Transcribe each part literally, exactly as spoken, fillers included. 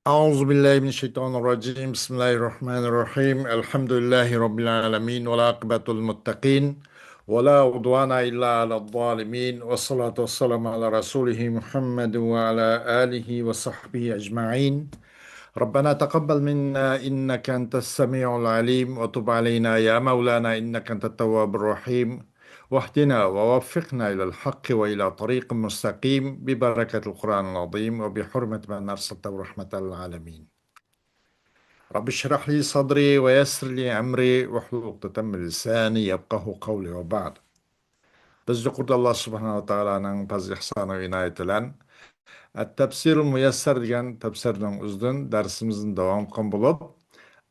أعوذ بالله من الشيطان الرجيم. بسم الله الرحمن الرحيم. الحمد لله رب العالمين، والعاقبة للمتقين، ولا عدوان إلا على الظالمين، والصلاة والسلام على رسوله محمد وعلى آله وصحبه أجمعين. ربنا تقبل منا إنك أنت السميع العليم، وتب علينا يا مولانا إنك أنت التواب الرحيم. واهدنا ووفقنا إلى الحق وإلى طريق مستقيم ببركة القرآن العظيم وبحرمة من أرسلته رحمة للعالمين. رب اشرح لي صدري ويسر لي أمري واحلل عقدة من لساني يفقهوا قولي وبعد. بىز يۇقىرىدا ئاللا سۇبھانەھۇ ۋە تائالانىڭ پەزلى ئىھسانى ۋە ئىنايىتى بىلەن ئەت-تەپسىرۇل مۇيەسسەر دېگەن تەپسىرنىڭ ئۆزىدىن دەرسىمىزنى داۋام قىلغان بولۇپ،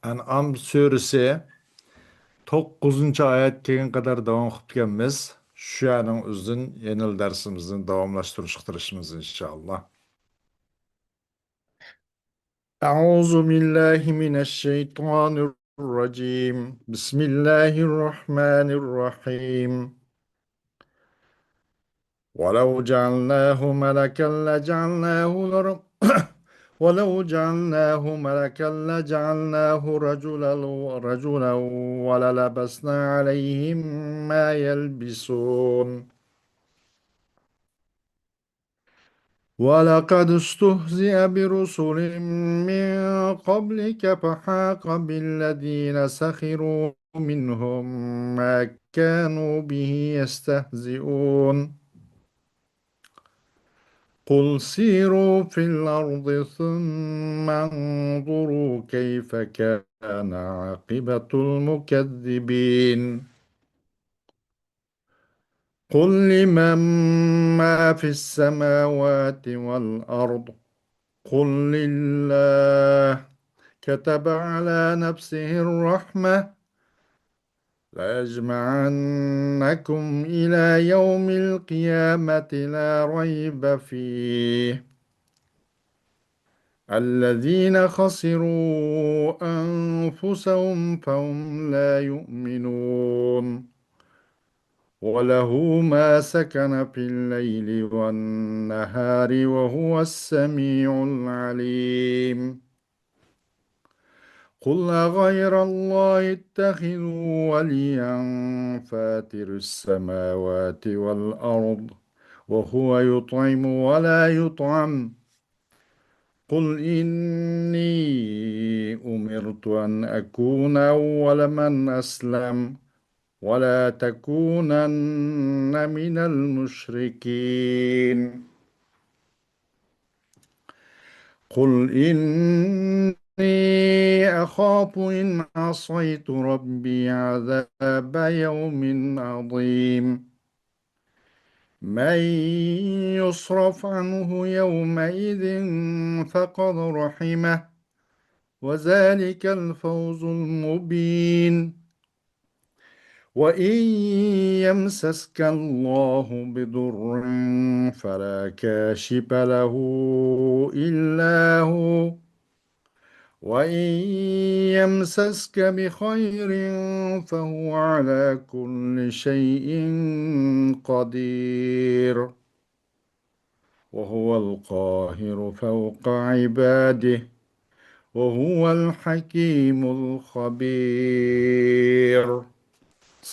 ئەنئام سۈرىسى توققۇزىنچى ئايەتكە كەلگەن قەدەر داۋام قىلىپتىكەنمىز. شۇ يەرنىڭ ئۆزىدىن يەنىلا دەرسىمىزنى داۋاملاشتۇرۇشقا تىرىشىمىز، ئىنشائاللا. أعوذ بالله من الشيطان الرجيم. بسم الله الرحمن الرحيم. ولو جعلناه ملكا لجعلناه لر-، ولو جعلناه ملكا لجعلناه رجلا، رجلا وللبسنا عليهم ما يلبسون. ولقد استهزئ برسل من قبلك فحاق بالذين سخروا منهم ما كانوا به يستهزئون. قل سيروا في الأرض ثم انظروا كيف كان عاقبة المكذبين. قل لمن ما في السماوات والأرض، قل لله، كتب على نفسه الرحمة، ليجمعنكم إلى يوم القيامة لا ريب فيه، الذين خسروا أنفسهم فهم لا يؤمنون. وله ما سكن في الليل والنهار وهو السميع العليم. قل أغير الله أتخذ وليا فاطر السماوات والأرض وهو يطعم ولا يطعم. قل إني أمرت أن أكون أول من أسلم ولا تكونن من المشركين. قل إني أخاف إن عصيت ربي عذاب يوم عظيم. من يصرف عنه يومئذ فقد رحمه، وذلك الفوز المبين. وإن يمسسك الله بضر فلا كاشف له إلا هو، وإن يمسسك بخير فهو على كل شيء قدير. وهو القاهر فوق عباده وهو الحكيم الخبير.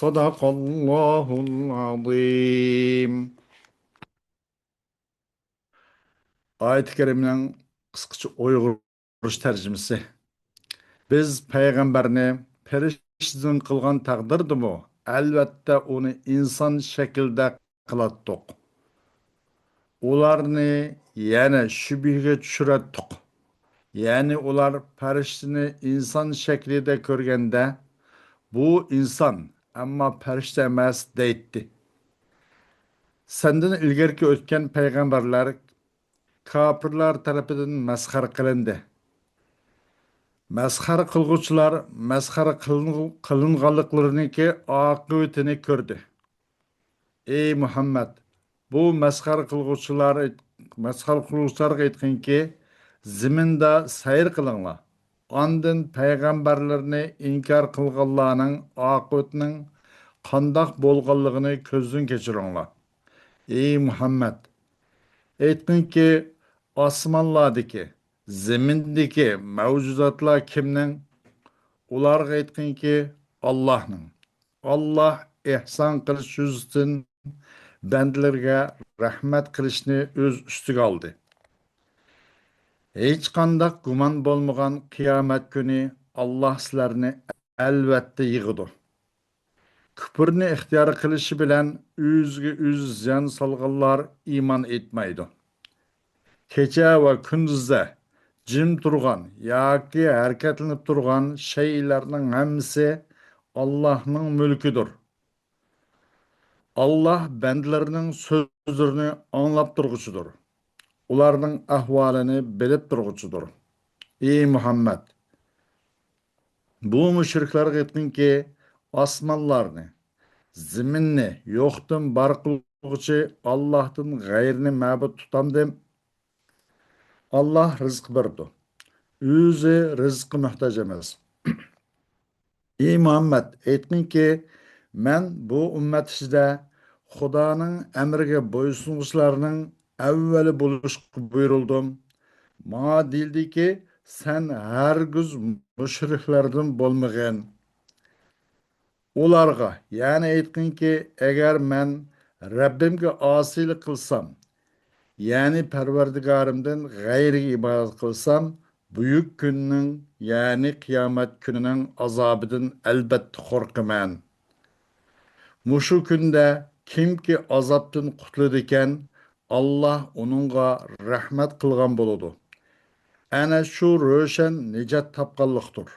صدق الله العظيم. ئايەتى كەرىمىنىڭ قىسقىچە ئۇيغۇرچە تەرجىمىسى. بىز پەيغەمبەرنى پەرىشتىدىن قىلغان تەقدىردىمۇ، ئەلۋەتتە ئۇنى ئىنسان شەكلىدە قىلاتتۇق. ئۇلارنى يەنە شۈبھىگە چۈشۈرەتتۇق. يەنى ئۇلار پەرىشتىنى ئىنسان شەكلىدە كۆرگەندە، بۇ ئىنسان، ئەمما پەرىشتە ئەمەس، دەيتتى. سەندىن ئىلگىرىكى ئۆتكەن پەيغەمبەرلەر كاپىرلار تەرىپىدىن مەسخىرە قىلىندى. مەسخىرە قىلغۇچىلار مەسخىرە قىلىن-، قىلىنغانلىقلىرىنىڭكى ئاقىۋىتىنى كۆردى. ئەي مۇھەممەد، بۇ مەسخىرە قىلغۇچىلار، مەسخىرە قىلغۇچىلارغا ئېيتقىنكى، زېمىندا سەير قىلىڭلار. ئاندىن پەيغەمبەرلىرىنى ئىنكار قىلغانلارنىڭ ئاقىۋىتىنىڭ قانداق بولغانلىقىنى كۆزدىن كەچۈرۈڭلار. ئەي مۇھەممەد، ئېيتقىنكى، ئاسمانلاردىكى، زېمىندىكى مەۋجۇداتلار كىمنىڭ؟ ئۇلارغا ئېيتقىنكى، ئاللاھنىڭ. ئاللاھ ئېھسان قىلىش يۈزىسىدىن بەندىلىرىگە رەھمەت قىلىشنى ئۆز ئۈستىگە ئالدى. ھېچقانداق گۇمان بولمىغان قىيامەت كۈنى ئاللاھ سىلەرنى ئەلۋەتتە يىغىدۇ. كۈپرنى ئىختىيار قىلىشى بىلەن ئۆزىگە ئۆزى زىيان سالغانلار ئىمان ئېيتمايدۇ. كېچە ۋە كۈندۈزدە جىم تۇرغان ياكى ھەرىكەتلىنىپ تۇرغان شەيئىلەرنىڭ ھەممىسى ئاللاھنىڭ مۈلكىدۇر. ئاللاھ بەندىلىرىنىڭ سۆزلىرىنى ئاڭلاپ تۇرغۇچىدۇر. ئۇلارنىڭ ئەھۋالىنى بىلىپ تۇرغۇچىدۇر. ئى مۇھەممەد! بۇ مۇشرىكلارغا ئېيتقىنكى، ئاسمانلارنى، زېمىننى يوقتىن بار قىلغۇچى ئاللاھتىن غەيرىنى مەبۇد تۇتامدىم؟ ئاللاھ رىزىق بېرىدۇ. ئۆزى رىزىققا موھتاج ئەمەس. ئى مۇھەممەد، ئېيتقىنكى، مەن بۇ ئۈممەت ئىچىدە خۇدانىڭ ئەمرىگە بويسۇنغۇچىلارنىڭ ئەۋۋىلى بولۇشقا بۇيرۇلدۇم. ماڭا دېيىلدىكى، سەن ھەرگىز مۇشرىكلاردىن بولمىغىن. ئۇلارغا، يەنى ئېيتقىنكى، ئەگەر مەن رەببىمگە ئاسىيلىق قىلسام، يەنى پەرۋەردىگارىمدىن غەيرىگە ئىبادەت قىلسام، بۈيۈك كۈننىڭ، يەنى قىيامەت كۈنىنىڭ ئازابىدىن ئەلۋەتتە قورقىمەن. مۇشۇ كۈندە كىمكى ئازابتىن قۇتۇلىدىكەن، ئاللاھ ئۇنىڭغا رەھمەت قىلغان بولىدۇ. ئەنە شۇ روشەن نىجات تاپقانلىقتۇر.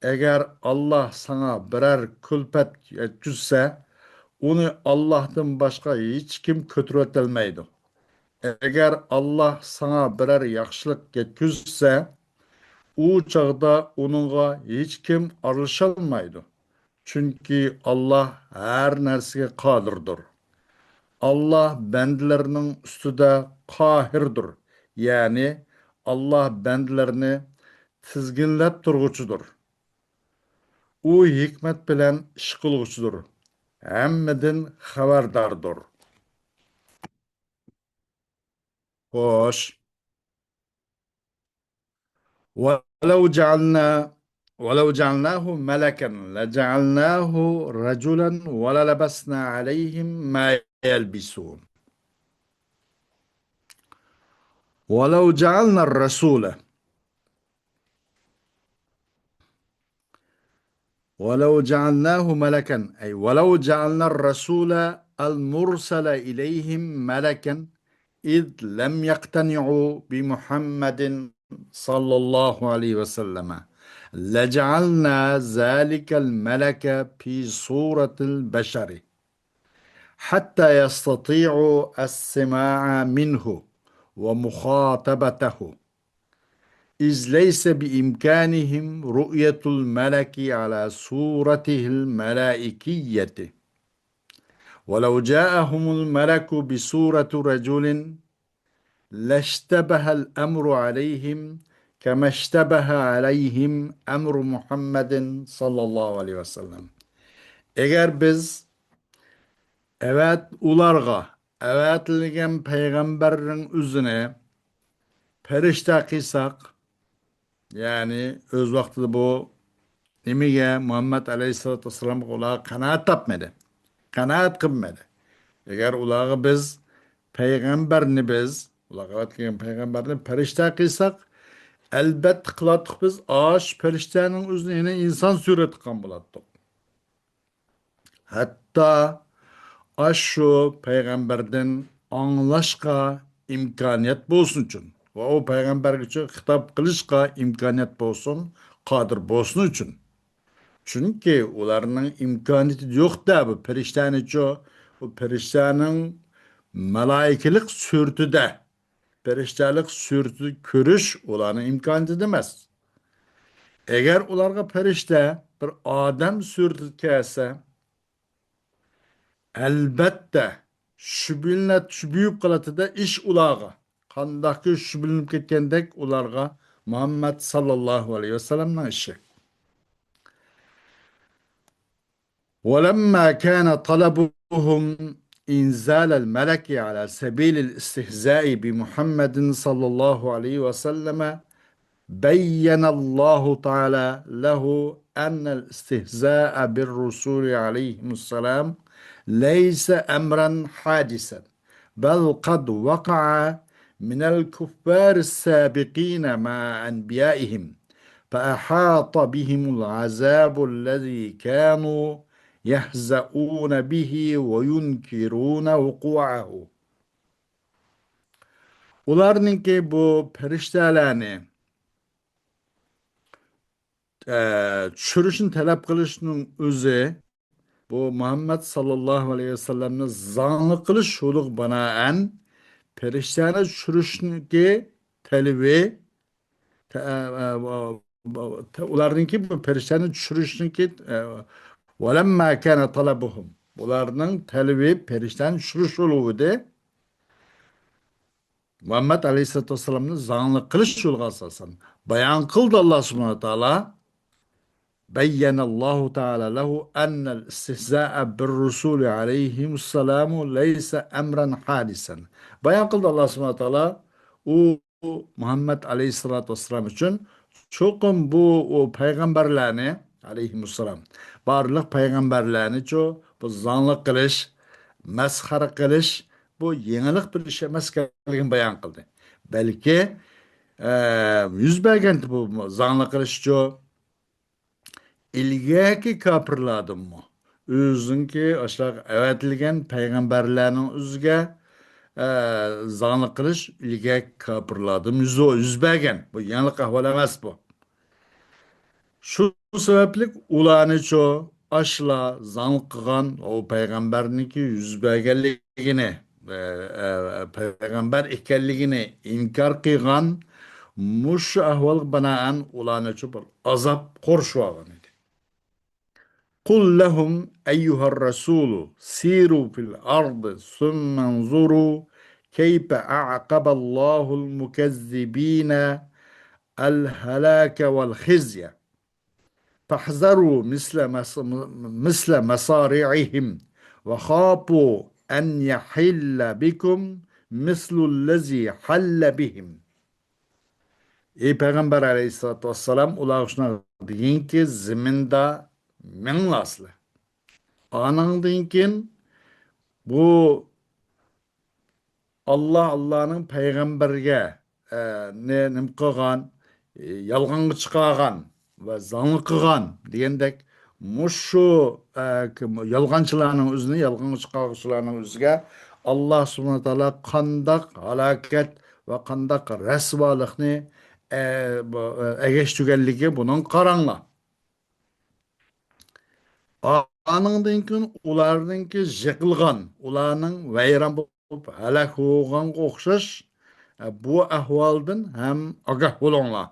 ئەگەر ئاللاھ ساڭا بىرەر كۈلپەت يەتكۈزسە، ئۇنى ئاللاھتىن باشقا ھېچكىم كۆتۈرۈۋېتەلمەيدۇ. ئەگەر ئاللاھ ساڭا بىرەر ياخشىلىق يەتكۈزسە، ئۇ چاغدا ئۇنىڭغا ھېچكىم ئارىلىشالمايدۇ. چۈنكى ئاللاھ ھەر نەرسىگە قادىردۇر. ئاللاھ بەندىلىرىنىڭ ئۈستىدە قاھىردۇر، يەنى ئاللاھ بەندىلىرىنى تىزگىنلەپ تۇرغۇچىدۇر. ئۇ ھېكمەت بىلەن ئىش قىلغۇچىدۇر، ھەممىدىن خەۋەرداردۇر. خوش. ولو جعلنا، ولو جعلناه ملكا لجعلناه رجلا وللبسنا عليهم ما يلبسون. ولو جعلنا الرسول ولو جعلناه ملكا، أي ولو جعلنا الرسول المرسل إليهم ملكا إذ لم يقتنعوا بمحمد صلى الله عليه وسلم لجعلنا ذلك الملك في صورة البشر حتى يستطيعوا السماع منه ومخاطبته. إذ ليس بإمكانهم رؤية الملك على صورته الملائكية. ولو جاءهم الملك بصورة رجل لاشتبه الأمر عليهم كما اشتبه عليهم أمر محمد صلى الله عليه وسلم. ئەگەر بىز ئەۋەت ئۇلارغا ئەۋەتىلگەن پەيغەمبەرنىڭ ئۆزىنى پەرىشتە قىلساق، يەنى ئۆز ۋاقتىدا بۇ نېمىگە مۇھەممەد ئەلەيھىسسالاتۇ ۋەسسالامغا ئۇلار قانائەت تاپمىدى، قانائەت قىلمىدى. ئەگەر ئۇلارغا بىز پەيغەمبەرنى، بىز ئۇلارغا ئەۋەتكەن پەيغەمبەرنى پەرىشتە قىلساق، ئەلۋەتتە قىلاتتۇق بىز ئاش پەرىشتەنىڭ ئۆزىنى يەنە ئىنسان سۈرەت قىلغان بولاتتۇق. ھەتتا ئاشۇ پەيغەمبەردىن ئاڭلاشقا ئىمكانىيەت بولسۇن ئۈچۈن ۋە ئۇ پەيغەمبەرگىچۇ خىتاب قىلىشقا ئىمكانىيەت بولسۇن، قادىر بولسۇن ئۈچۈن. چۈنكى ئۇلارنىڭ ئىمكانىيىتى يوق-دە، بۇ پەرىشتەنىچۇ، بۇ پەرىشتەنىڭ مالايىكىلىق سۈرىتىدە پەرىشتەلىك سۈرىتىدە كۆرۈش ئۇلارنىڭ ئىمكانىيىتىدە ئەمەس. ئەگەر ئۇلارغا پەرىشتە بىر ئادەم سۈرىتىدە كەلسە، ئەلۋەتتە، شۈبھىلىنە، شۈبھە بولۇپ قالاتتى-دە ئىش ئۇلارغا. قانداقكى شۈبھىلىنىپ كەتكەندەك ئۇلارغا مۇھەممەد ساللاللاھۇ ئەلەيھى ۋەسەللەمنىڭ ئىشى. ولما كان طلبهم إنزال الملك على سبيل الاستهزاء بمحمد صلى الله عليه وسلم بين الله تعالى له أن الاستهزاء بالرسول عليهم السلام ليس أمرا حادثا، بل قد وقع من الكفار السابقين مع أنبيائهم، فأحاط بهم العذاب الذي كانوا يهزؤون به وينكرون وقوعه. ئۇلارنىڭكى بۇ پەرىشتەلەرنى، ئە، چۈشۈرۈشنى تەلەپ قىلىشنىڭ ئۆزى، بۇ مۇھەممەد ساللاللاھۇ ئەلەيھى ۋەسەللەمنى زاڭلىق قىلىش يولىغا بىنائەن، پەرىشتەنى چۈشۈرۈشنىڭكى تەلىپى، تە-، ئە، ئە، ئۇلارنىڭكى بۇ پەرىشتەنى چۈشۈرۈشنىڭكى، ئە، ولما كان طلبهم، بۇلارنىڭ تەلىپى پەرىشتەنى چۈشۈرۈش يولى ئىدى. مۇھەممەد ئەلەيھىسسالاتۇ ۋەسسالامنى زاڭلىق قىلىش يولىغا ئاساسەن. بايان قىلدى ئاللا سۇبھانەھۇ ۋە تائالا، بين الله تعالى له أن الاستهزاء بالرسول عليهم السلام ليس أمرا حادثا. بايان قىلدى ئاللا سۇبھانەھۇ ۋە تائالا، ئۇ مۇھەممەد ئەلەيھىسسالاتۇ ۋەسسالام ئۈچۈن چوقۇم بۇ، ئۇ پەيغەمبەرلەرنى، ئەلەيھىمۇسسالام، بارلىق پەيغەمبەرلەرنىچۇ بۇ زاڭلىق قىلىش، مەسخىرە قىلىش، بۇ يېڭىلىق بىر ئىش ئەمەسكەنلىكىنى بايان قىلدى. بەلكى، ئە، يۈز بەرگەنتى بۇ زاڭلىق قىلىشچۇ. ئىلگەركى كاپىرلاردىنمۇ ئۆزىنىڭكى ئاشۇلارغا ئەۋەتىلگەن پەيغەمبەرلەرنىڭ ئۆزىگە، ئە، زاڭلىق قىلىش ئىلگەركى كاپىرلاردىن يۈز، يۈز بەرگەن. بۇ يېڭىلىق ئەھۋال ئەمەس بۇ. شۇ سەۋەبلىك ئۇلارنىچۇ ئاشۇلار زاڭلىق قىلغان، ئۇ پەيغەمبەرنىڭكى يۈز بەرگەنلىكىنى، ئە، ئە، پەيغەمبەر ئىكەنلىكىنى ئىنكار قىلغان، مۇشۇ ئەھۋالغا بىنائەن ئۇلارنىچۇ بىر ئازاب قورشىۋالغان ئىدى. قل لهم أيها الرسول سيروا في الأرض ثم انظروا كيف أعقب الله المكذبين الهلاك والخزي. فاحذروا مثل مص-، مثل مصارعهم وخافوا أن يحل بكم مثل الذي حل بهم. ئى پەيغەمبەر ئەلەيھىسسالاتۇ ۋەسسالام، ئۇلارغا شۇنداق دېگىنكى، زېمىندا مېڭىڭلار سىلەر. ئانىڭدىن كېيىن بۇ ئاللا، ئاللانىڭ پەيغەمبەرگە، ئە، نى-، نېمە قىلغان، ئە، يالغانغا چىقارغان ۋە زاڭلىق قىلغان دېگەندەك، مۇشۇ، ئە، كىم، يالغانچىلارنىڭ ئۆزىنى، يالغانغا چىقارغۇچىلارنىڭ ئۆزىگە ئاللا سۇبھانەھۇ ۋە تائالا قانداق ھالاكەت ۋە قانداق رەسۋالىقنى، ئە، بۇ، ئە، ئەگەشتۈرگەنلىكى بۇنىڭ قاراڭلار. ئانىڭدىن كېيىن ئۇلارنىڭكى يىقىلغان، ئۇلارنىڭ ۋەيران بولۇپ ھالاك بولغانغا ئوخشاش، ئە، بۇ ئەھۋالدىن ھەم ئاگاھ بولۇڭلار.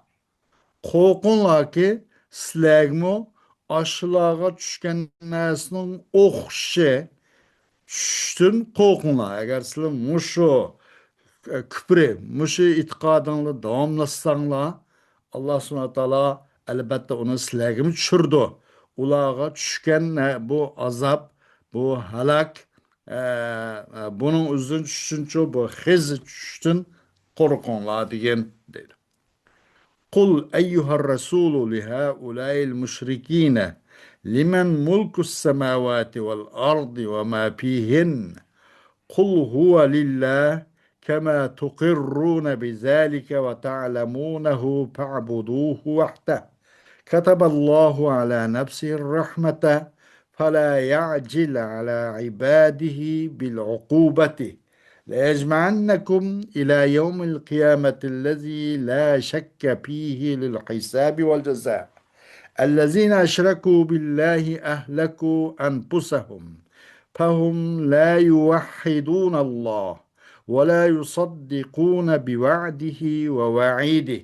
قورقۇڭلاركى، سىلەرگىمۇ ئاشۇلارغا چۈشكەن نەرسىنىڭ ئوخشىشى چۈشۈشتىن قورقۇڭلار. ئەگەر سىلەر مۇشۇ، ئە، كۈپرى، مۇشۇ ئېتىقادىڭلارنى داۋاملاشساڭلار، ئاللا سۇبھانەھۇ ۋە تائالا ئەلبەتتە ئۇنى سىلەرگىمۇ چۈشۈرىدۇ. ئۇلارغا چۈشكەن، ئە، بۇ ئازاب، بۇ ھالاك، ئە، ئە، بۇنىڭ ئۆزىدىن چۈشۈشتىنچۇ، بۇ خىزى چۈشۈشتىن قورقۇڭلار دېگەن دەيدۇ. قل أيها الرسول لهؤلاء المشركين لمن ملك السماوات والأرض وما فيهن قل هو لله كما تقرون بذلك وتعلمونه فاعبدوه وحده كتب الله على نفسه الرحمة فلا يعجل على عباده بالعقوبة ليجمعنكم إلى يوم القيامة الذي لا شك فيه للحساب والجزاء. الذين أشركوا بالله أهلكوا أنفسهم فهم لا يوحدون الله ولا يصدقون بوعده ووعيده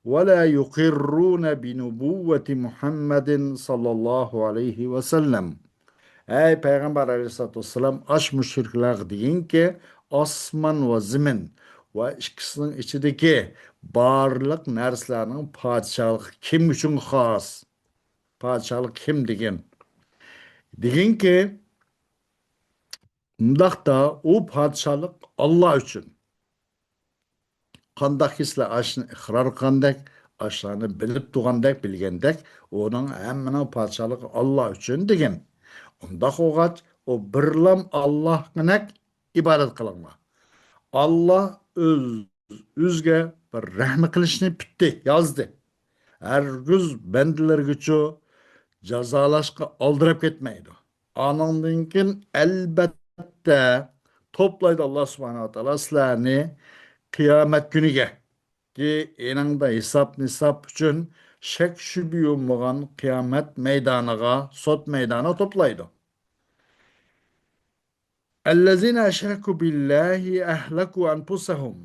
ولا يقرون بنبوة محمد صلى الله عليه وسلم. ئەي پەيغەمبەر ئەلەيھىسسالاتۇ ۋەسسالام، ئاش مۇشرىكلارغا دېگىنكى، ئاسمان ۋە زېمىن ۋە ئىككىسىنىڭ ئىچىدىكى بارلىق نەرسىلەرنىڭ پادىشاھلىقى كىم ئۈچۈن خاس؟ پادىشاھلىق كىم دېگىن؟ دېگىنكى، مۇنداقتا، ئۇ پادىشاھلىق ئاللا ئۈچۈن. قانداقكى سىلەر ئاشۇنى ئىقرار قىلغاندەك، ئاشۇلارنى بىلىپ تۇرغاندەك، بىلگەندەك، ئۇنىڭ ھەممىنىڭ پادىشاھلىقى ئاللا ئۈچۈن دېگەن. ئۇنداق بولغاچ، ئۇ بىرلام ئاللاغىنەك ئىبادەت قىلىڭلار. ئاللا ئۆز، ئۆزگە بىر رەھمى قىلىشنى پۈتتى، يازدى. ھەرگىز بەندىلەرگىچۇ جازالاشقا ئالدىراپ كەتمەيدۇ. ئانىڭدىن كېيىن، ئەلبەتتە، توپلايدۇ ئاللا سۇبھانەھۇ ۋە تائالا سىلەرنى قىيامەت كۈنىگە. كى ئېنىڭدا ھېساب-نىساب ئۈچۈن شەك-شۈبھە يۇمىغان قىيامەت مەيدانىغا، سوت مەيدانىغا توپلايدۇ. الذين أشركوا بالله أهلكوا أنفسهم.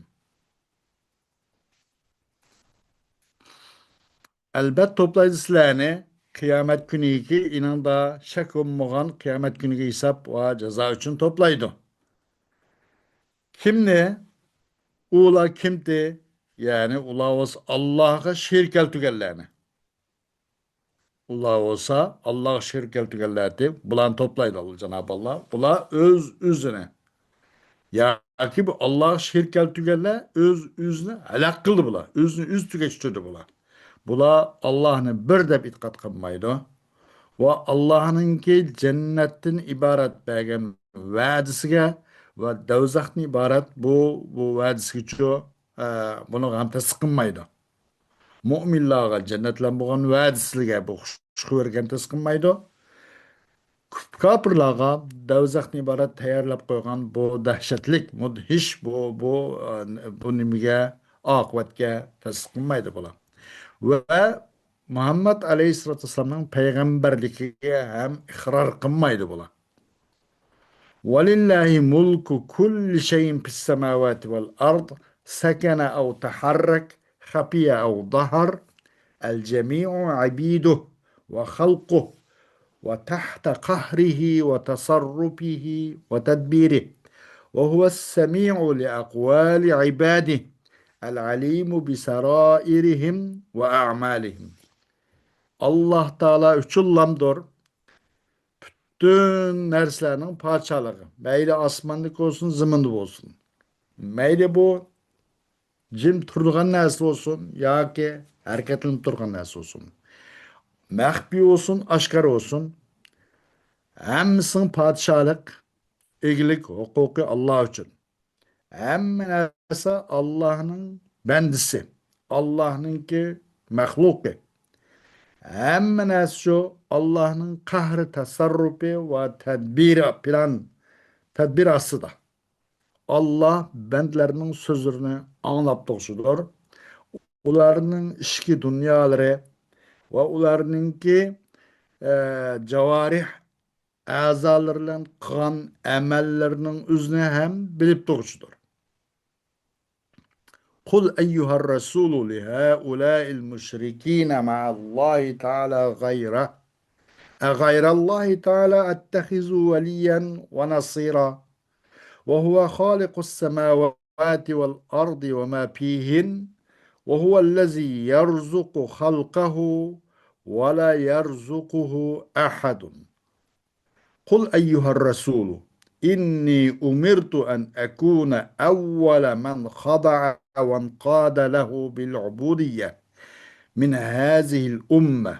ئەلبەت توپلايدۇ سىلەرنى قىيامەت كۈنىگە، ئېنىڭدا شەك بولمىغان قىيامەت كۈنىگە ھېساب ۋە جازا ئۈچۈن توپلايدۇ. كىمنى؟ ئۇلار كىمدى؟ يەنى ئۇلار بولسا ئاللاغا شېرىك كەلتۈرگەنلەرنى. ئۇلار بولسا ئاللاغا شېرىك كەلتۈرگەنلەردى، بۇلارنى توپلايدۇ جانابى ئاللا. ئۇلار ئۆز-ئۆزىنى، ياكى بۇ ئاللاغا شېرىك كەلتۈرگەنلەر ئۆز-ئۆزىنى ھالاك قىلدى بۇلار. ئۆزىنى ئۆزى تۈگەشتۈردى بۇلار. بۇلار ئاللاھنى بىر دەپ ئېتىقاد قىلمايدۇ. ۋە ئاللاھنىڭكى جەننەتتىن ئىبارەت بەرگەن ۋەدىسىگە ۋە دوزاختىن ئىبارەت بۇ، بۇ ۋەدىسىگىچۇ، ئە، بۇنىڭغا ھەم تەستىق قىلمايدۇ. مۆمىنلارغا جەننەتلەر بولغان ۋەدىسىگە بۇ خۇش خەۋەرگە تەستىق قىلمايدۇ. كۇپ-، كاپىرلارغا دوزاختىن ئىبارەت تەييارلاپ قويغان بۇ دەھشەتلىك، مۇدھىش بۇ، بۇ، ئە، بۇ نېمىگە، ئاقىۋەتكە تەستىق قىلمايدۇ بۇلار. ۋە مۇھەممەد ئەلەيھىسسالاتۇ ۋەسسالامنىڭ پەيغەمبەرلىكىگە ھەم ئىقرار قىلمايدۇ بۇلار. ولله ملك كل شيء في السماوات والأرض سكن أو تحرك خفي أو ظهر الجميع عبيده وخلقه وتحت قهره وتصرفه وتدبيره وهو السميع لأقوال عباده العليم بسرائرهم وأعمالهم. ئاللاھ تائالا ئۈچۈنلامدۇر پۈتۈن نەرسىلەرنىڭ پادىشاھلىقى. مەيلى ئاسماندىكى بولسۇن، زېمىندا بولسۇن. مەيلى بۇ جىم تۇرىدىغان نەرسە بولسۇن ياكى ھەرىكەتلىنىپ تۇرغان نەرسە بولسۇن. مەخپىي بولسۇن، ئاشكارا بولسۇن. ھەممىسىنىڭ پادىشاھلىق، ئىگىلىك ھوقۇقى ئاللاھ ئۈچۈن. ھەممە نەرسە ئاللاھنىڭ بەندىسى، ئاللاھنىڭكى مەخلۇقى. ھەممە نەرسە شۇ ئاللاھنىڭ قەھرى، تەسەررۇپى ۋە تەدبىرى، پىلان، تەدبىر ئاستىدا. ئاللاھ بەندىلەرنىڭ سۆزلىرىنى ئاڭلاپ تۇرغۇچىدۇر. ئۇلارنىڭ ئىچكى دۇنيالىرى ۋە ئۇلارنىڭكى، ئە، جاۋارىھ ئەزالىرى بىلەن قىلغان ئەمەللىرىنىڭ ئۆزىنى ھەم بىلىپ تۇرغۇچىدۇر. قل أيها الرسول لهؤلاء المشركين مع الله تعالى غيره، أغير الله تعالى أتخذ وليا ونصيرا وهو خالق السماوات والأرض وما فيهن وهو الذي يرزق خلقه ولا يرزقه أحد. قل أيها الرسول إني أمرت أن أكون أول من خضع وانقاد له بالعبودية من هذه الأمة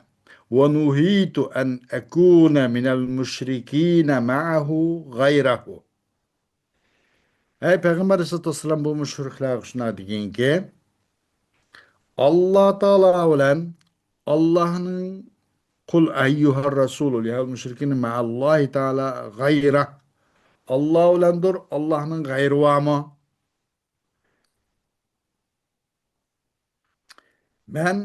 ونهيت أن أكون من المشركين معه غيره. ئەي پەيغەمبەر ئەلەيھىسسالاتۇ ۋەسسالام، بۇ مۇشرىكلارغا شۇنداق دېگىنكى، ئاللاھ تائالا بىلەن ئاللاھنىڭ، قل أيها الرسول لهؤلاء المشركين مع الله تعالى غيره، ئاللاھ بىلەندۇر، ئاللاھنىڭ غەيرى بارمۇ؟ مەن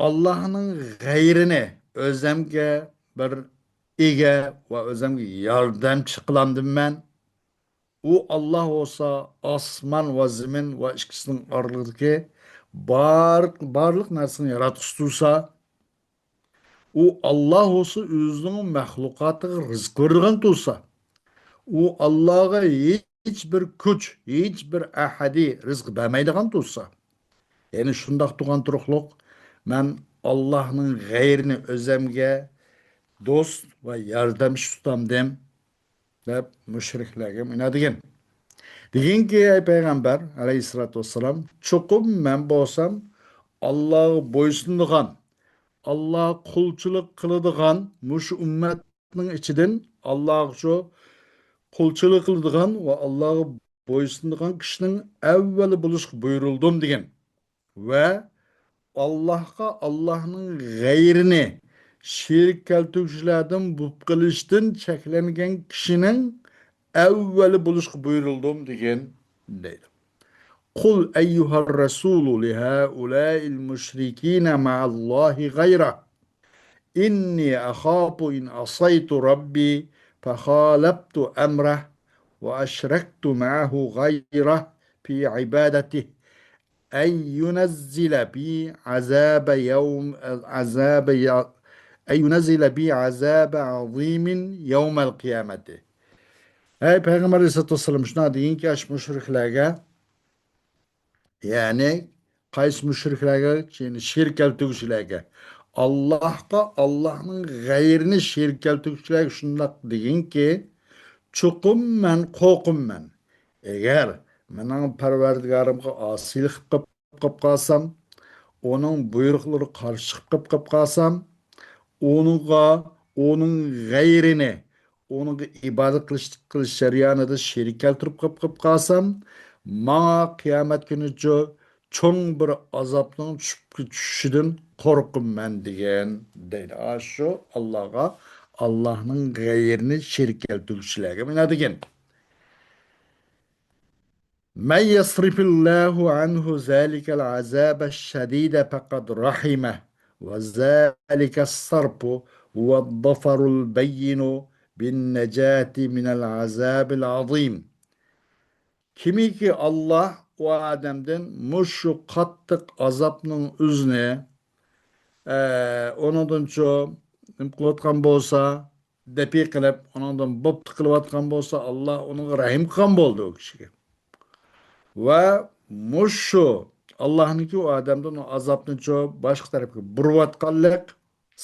ئاللاھنىڭ غەيرىنى ئۆزەمگە بىر ئىگە ۋە ئۆزەمگە ياردەمچى قىلامدىمەن. ئۇ ئاللاھ بولسا ئاسمان ۋە زېمىن ۋە ئىككىسىنىڭ ئارىلىقىدىكى بار، بارلىق نەرسىنىڭ ياراتقۇچىسى تۇرسا، ئۇ ئاللاھ بولسا ئۆزىنىڭ مەخلۇقاتىغا رىزىق بېرىدىغان تۇرسا، ئۇ ئاللاھقا ھېچ بىر كۈچ، ھېچ بىر ئەھەدى رىزىق بەرمەيدىغان تۇرسا، يەنى شۇنداق تۇرغان تۇرۇقلۇق، مەن ئاللاھنىڭ غەيرىنى ئۆزەمگە دوست ۋە ياردەمچى تۇتامدىم؟ دەپ مۇشرىكلارغا مۇنداق دېگىن. دېگىنكى، ئەي پەيغەمبەر ئەلەيھىسسالاتۇ ۋەسسالام، چوقۇم مەن بولسام ئاللاغا بويسۇنىدىغان، ئاللاغا قۇلچىلىق قىلىدىغان، مۇشۇ ئۈممەتنىڭ ئىچىدىن ئاللاغا شۇ قۇلچىلىق قىلىدىغان ۋە ئاللاغا بويسۇنىدىغان كىشىنىڭ ئەۋۋەلى بولۇشقا بۇيرۇلدۇم دېگەن. ۋە ئاللاھقا ئاللاھنىڭ غەيرىنى شېرىك كەلتۈرگۈچىلەردىن بولۇپ قېلىشتىن چەكلەنگەن كىشىنىڭ ئەۋۋەلى بولۇشقا بۇيرۇلدۇم دېگەن دەيدۇ. قل أيها الرسول لهؤلاء المشركين مع الله غيره إني أخاف إن عصيت ربي فخالفت أمره وأشركت معه غيره في عبادته أن ينزل بي عذاب يوم عذاب ي- أن ينزل بي عذاب عظيم يوم القيامة. ئەي پەيغەمبەر ئەلەيھىسسالاتۇ ۋەسسالام، شۇنداق دېگىنكى، ئاشۇ مۇشرىكلارغا، يەنى قايسى مۇشرىكلارغا؟ يەنى شېرىك كەلتۈرگۈچىلەرگە، ئاللاھقا ئاللاھنىڭ غەيرىنى شېرىك كەلتۈرگۈچىلەرگە شۇنداق دېگىنكى، چوقۇم مەن، قورقۇم مەن، ئەگەر مېنىڭ پەرۋەردىگارىمغا ئاسىيلىق قىلىپ قېلىپ قالسام، ئۇنىڭ بۇيرۇقلىرىغا قارشى چىقىپ قېلىپ قالسام، ئۇنىڭغا، ئۇنىڭ غەيرىنى، ئۇنىڭغا ئىبادەت قىلىش، قىلىش جەريانىدا شېرىك كەلتۈرۈپ قېلىپ قېلىپ قالسام، ماڭا قىيامەت كۈنىچۇ چوڭ بىر ئازابنىڭ چۈشۈپ، چۈشۈشىدىن قورقىمەن دېگەن، دەيدۇ. ئاشۇ ئاللاغا، ئاللاھنىڭ غەيرىنى شېرىك كەلتۈرگۈچىلەرگە مانا دېگەن. من يصرف الله عنه ذلك العذاب الشديد فقد رحمه، وذلك الصرف هو الظفر البين بالنجاة من العذاب العظيم. كىمكى ئاللاھ ئۇ ئادەمدىن مۇشۇ قاتتىق ئازابنىڭ ئۆزىنى، ئە، ئۇنىڭدىنچۇ نېمە قىلىۋاتقان بولسا، دەپئى قىلىپ، ئۇنىڭدىن بوپتۇ قىلىۋاتقان بولسا، ئاللاھ ئۇنىڭغا رەھىم قىلغان بولدى ئۇ كىشىگە. ۋە مۇشۇ ئاللاھنىڭكى ئۇ ئادەمدىن ئۇ ئازابنىچۇ باشقا تەرەپكە بۇرۇۋاتقانلىق،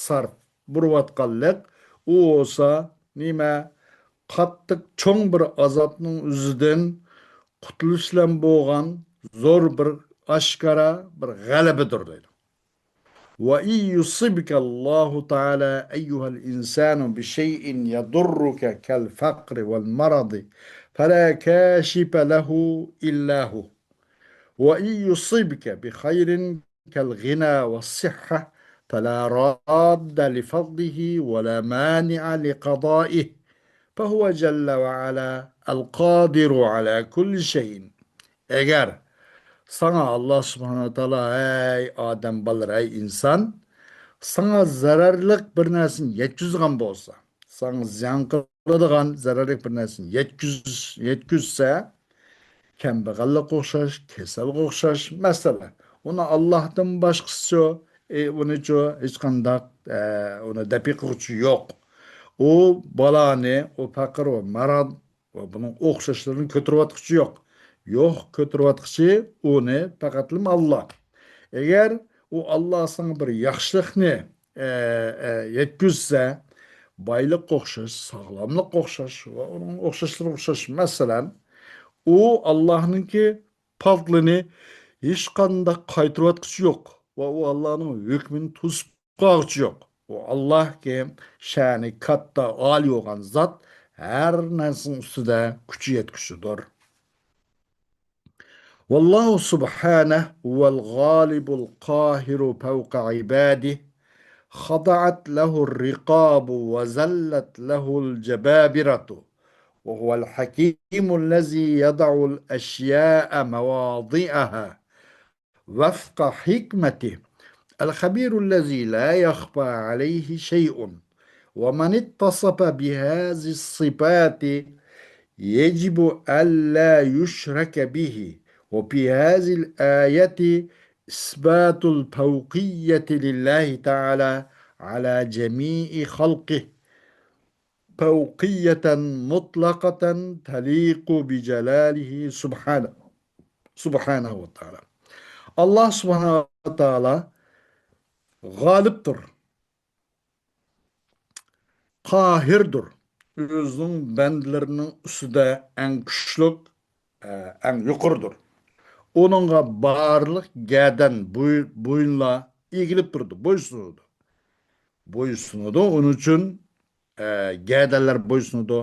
سارپ بۇرۇۋاتقانلىق، ئۇ بولسا نېمە؟ قاتتىق چوڭ بىر ئازابنىڭ ئۆزىدىن قۇتۇلۇش بىلەن بولغان زور بىر ئاشكارا بىر غەلىبىدۇر دەيدۇ. وإن يصبك الله تعالى أيها الإنسان بشيء يضرك كالفقر والمرض فلا كاشف له إلا هو. وإن يصبك بخير كالغنى والصحة فلا راد لفضله ولا مانع لقضائه فهو جل وعلا القادر على كل شيء. ئەگەر ساڭا ئاللاھ سۇبھانەھۇ ۋە تائالا، ھەي ئادەم بالىلىرى، ھەي ئىنسان، ساڭا زەرەرلىك بىر نەرسىنى يەتكۈزىدىغان بولسا، ساڭا زىيان قىلىدىغان زەرەرلىك بىر نەرسىنى يەتكۈز-، يەتكۈزسە، كەمبەغەللىككە ئوخشاش، كېسەلگە ئوخشاش مەسىلە. ئۇنى ئاللاھتىن باشقىسىچۇ، ئى، ئۇنىچۇ ھېچقانداق، ئە، ئۇنى دەپئى قىلغۇچى يوق. ئۇ بالانى، ئۇ پەقىر، ئۇ مارال، ۋە بۇنىڭ ئوخشاشلىرىنى كۆتۈرۈۋاتقۇچى يوق. يوق، كۆتۈرۈۋاتقۇچى ئۇنى پەقەتلا ئاللاھ. ئەگەر ئۇ ئاللاھ ساڭا بىر ياخشىلىقنى، ئە، ئە، يەتكۈزسە، بايلىققا ئوخشاش، ساغلاملىققا ئوخشاش ۋە ئۇنىڭ ئوخشاشلىرىغا ئوخشاش، مەسىلەن، ئۇ ئاللاھنىڭكى پەزلىنى ھېچقانداق قايتۇرۇۋاتقۇچى يوق ۋە ئۇ ئاللاھنىڭ ھۆكمىنى توسۇپ قاغۇچى يوق. ئۇ ئاللاھكى شەنى كاتتا، ئالىي بولغان زات، ھەر نەرسىنىڭ ئۈستىدە كۈچى يەتكۈچىدۇر. والله سبحانه هو الغالب القاهر فوق عباده، خضعت له الرقاب وذلت له الجبابرة، وهو الحكيم الذي يضع الأشياء مواضعها وفق حكمته، الخبير الذي لا يخفى عليه شيء. ومن اتصف بهذه الصفات يجب ألا يشرك به. وفي هذه الآية إثبات الفوقية لله تعالى على جميع خلقه، فوقية مطلقة تليق بجلاله سبحانه، سبحانه وتعالى. ئاللاھ سۇبھانەھۇ ۋە تائالا غالىبتۇر، قاھىردۇر. ئۆزىنىڭ بەندىلىرىنىڭ ئۈستىدە ئەڭ كۈچلۈك، ئە، ئەڭ يۇقىرىدۇر. ئۇنىڭغا بارلىق گەدەن، بوي-، بويۇنلار ئېگىلىپ تۇرىدۇ، بويسۇنىدۇ. بويسۇنىدۇ، ئۇنىڭ ئۈچۈن، ئە، گەدەنلەر بويسۇنىدۇ.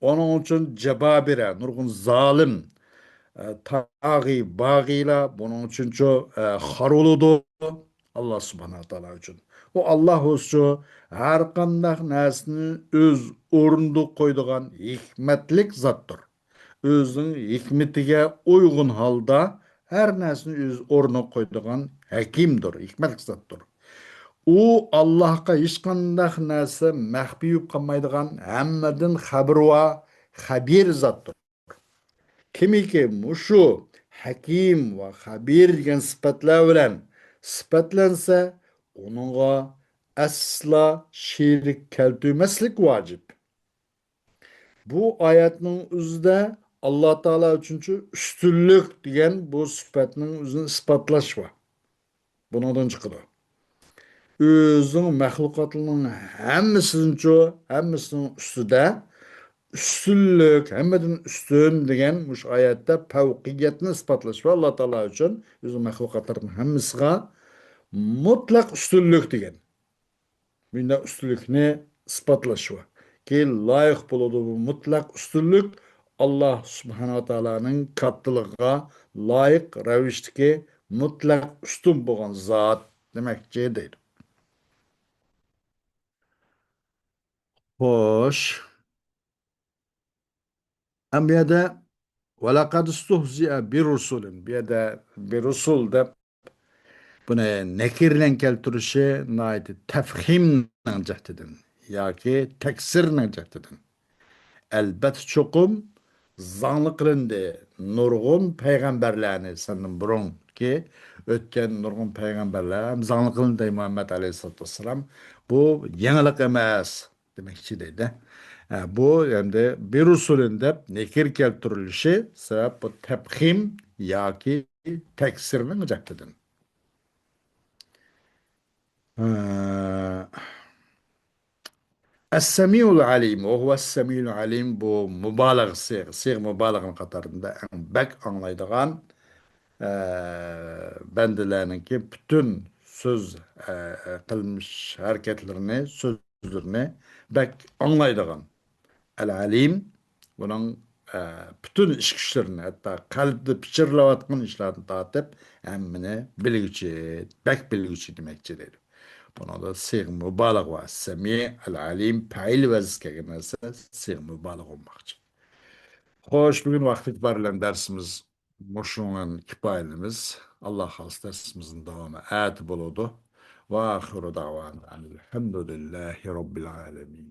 ئۇنىڭ ئۈچۈن جابابىرە، نۇرغۇن زالىم، ئە، تاغىي، باغىيلار بۇنىڭ ئۈچۈنچۇ، ئە، خار بولىدۇ. ئاللا سۇبھانەھۇ ۋە تائالا ئۈچۈن. ئۇ ئاللا ئۆزىچۇ ھەر قانداق نەرسىنى ئۆز ئورنىدا قويىدىغان ھېكمەتلىك زاتتۇر. ئۆزىنىڭ ھېكمىتىگە ئۇيغۇن ھالدا ھەر نەرسىنى ئۆز ئورنىغا قويىدىغان ھەكىمدۇر، ھېكمەتلىك زاتتۇر. ئۇ ئاللاھقا ھېچقانداق نەرسە مەخپىي بولۇپ قالمايدىغان، ھەممىدىن خەۋىرى بار، خەبىر زاتتۇر. كىمكى مۇشۇ ھەكىم ۋە خەبىر دېگەن سۈپەتلەر بىلەن سۈپەتلەنسە، ئۇنىڭغا ئەسلا شېرىك كەلتۈرمەسلىك ۋاجىپ. بۇ ئايەتنىڭ ئۆزىدە ئاللا تائالا ئۈچۈنچۇ ئۈستۈنلۈك دېگەن بۇ سۈپەتنىڭ ئۆزىنى ئىسپاتلاش بار. بۇنىڭدىن چىقىدۇ. ئۆزىنىڭ مەخلۇقاتلىرىنىڭ ھەممىسىنىڭچۇ، ھەممىسىنىڭ ئۈستىدە ئۈستۈنلۈك، ھەممىدىن ئۈستۈن دېگەن مۇشۇ ئايەتتە پەۋقىيەتنى ئىسپاتلاش بار. ئاللا تائالا ئۈچۈن ئۆزىنىڭ مەخلۇقاتلىرىنىڭ ھەممىسىغا مۇتلەق ئۈستۈنلۈك دېگەن. مۇنداق ئۈستۈنلۈكنى ئىسپاتلاش بار. كېيىن لايىق بولىدۇ بۇ مۇتلەق ئۈستۈنلۈك ئاللا سۇبھانەھۇ ۋە تائالانىڭ كاتتىلىقىغا لايىق رەۋىشتىكى مۇتلەق ئۈستۈن بولغان زات دېمەكچى دەيدۇ. خوش. ئەم بۇ يەردە ۋەلەقەد ئۇستۇھزىئە بىرۇسۇلىن. بۇ يەردە بىرۇسۇل دەپ بۇنى نەكىرە بىلەن كەلتۈرۈشى ناھايىتى تەفخىمنىڭ جەھىتىدىن ياكى تەكسىرنىڭ جەھىتىدىن. ئەلبەتتە چوقۇم زاڭلى قىلىندى. نۇرغۇن پەيغەمبەرلەرنى سەندىن بۇرۇنقى ئۆتكەن نۇرغۇن پەيغەمبەرلەر ھەم زاڭلى قىلىندى دەي مۇھەممەد ئەلەيھىسسالاتۇ ۋەسسالام. بۇ يېڭىلىق ئەمەس دېمەكچى دەيدۇ. ھە، بۇ ئەمدى بىرۇسۇلىن دەپ نەكىرە كەلتۈرۈلۈشى سەۋەب بۇ تەپخىم ياكى تەكسىرنىڭ جەھىتىدىن. ھە. ئەس-سەمىئۇل ئەلىم، ۋە ھۇۋەس-سەمىئۇل ئەلىم، بۇ مۇبالىغە سىيغە، سىيغە مۇبالىغىنىڭ قاتارىدا ئەڭ بەك ئاڭلايدىغان، ئە، بەندىلەرنىڭكى پۈتۈن سۆز، ئە، قىلمىش ھەرىكەتلىرىنى، سۆزلىرىنى بەك ئاڭلايدىغان. ئەل-ئەلىم، بۇنىڭ، ئە، پۈتۈن ئىچ كۈچلىرىنى، ھەتتا قەلبىدە پىچىرلاۋاتقان ئىشلاردىن تارتىپ ھەممىنى بىلگۈچى، بەك بىلگۈچى دېمەكچى دەيدۇ. بۇنىڭدا سىيغە مۇبالىغە بار. سەمىئ، ئەل-ئەلىم، پەئىل ۋەزىسى كەلگەن نەرسە سىيغە مۇبالىغە بولماقچى. خوش، بۈگۈن ۋاقىت ئېتىبارى بىلەن دەرسىمىز مۇشۇنىڭ بىلەن كۇپايىلىنىمىز. ئاللا خالىسا دەرسىمىزنىڭ داۋامى ئەتە بولىدۇ. ۋە ئاخىرۇ دەئۋانا ئەنىل ھەمدۇلىللاھى رەببىل ئالەمىن.